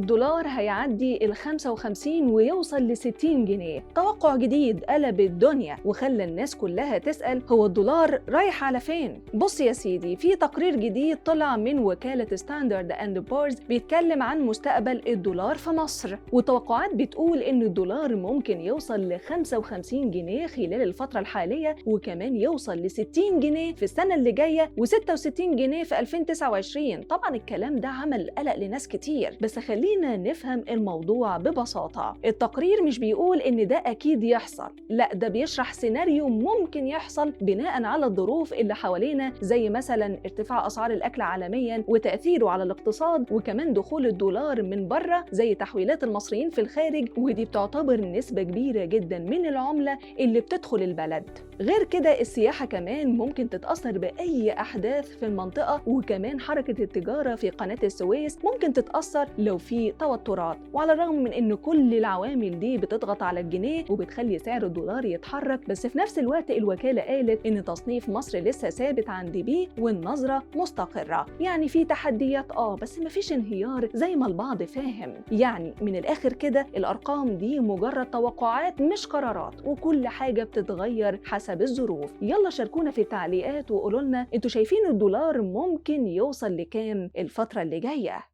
الدولار هيعدي ال 55 ويوصل ل 60 جنيه. توقع جديد قلب الدنيا وخلى الناس كلها تسأل هو الدولار رايح على فين؟ بص يا سيدي، في تقرير جديد طلع من وكالة ستاندرد اند بورز بيتكلم عن مستقبل الدولار في مصر، والتوقعات بتقول إن الدولار ممكن يوصل ل 55 جنيه خلال الفترة الحالية، وكمان يوصل ل 60 جنيه في السنة اللي جاية و66 جنيه في 2029. طبعا الكلام ده عمل قلق لناس كتير، بس خلينا نفهم الموضوع ببساطة. التقرير مش بيقول إن ده أكيد يحصل، لا ده بيشرح سيناريو ممكن يحصل بناء على الظروف اللي حوالينا، زي مثلا ارتفاع أسعار الأكل عالميا وتأثيره على الاقتصاد، وكمان دخول الدولار من بره زي تحويلات المصريين في الخارج، ودي بتعتبر نسبة كبيرة جدا من العملة اللي بتدخل البلد. غير كده السياحة كمان ممكن تتأثر بأي أحداث في المنطقة، وكمان حركة التجارة في قناة السويس ممكن تتأثر لو في توترات. وعلى الرغم من إن كل العوامل دي بتضغط على الجنيه وبتخلي سعر الدولار يتحرك، بس في نفس الوقت الوكالة قالت إن تصنيف مصر لسه ثابت عند B والنظرة مستقرة. يعني في تحديات بس مفيش انهيار زي ما البعض فاهم. يعني من الآخر كده الأرقام دي مجرد توقعات مش قرارات، وكل حاجة بتتغير حسب الظروف. يلا شاركونا في التعليقات وقولوا لنا انتوا شايفين الدولار ممكن يوصل لكام الفترة اللي جاية.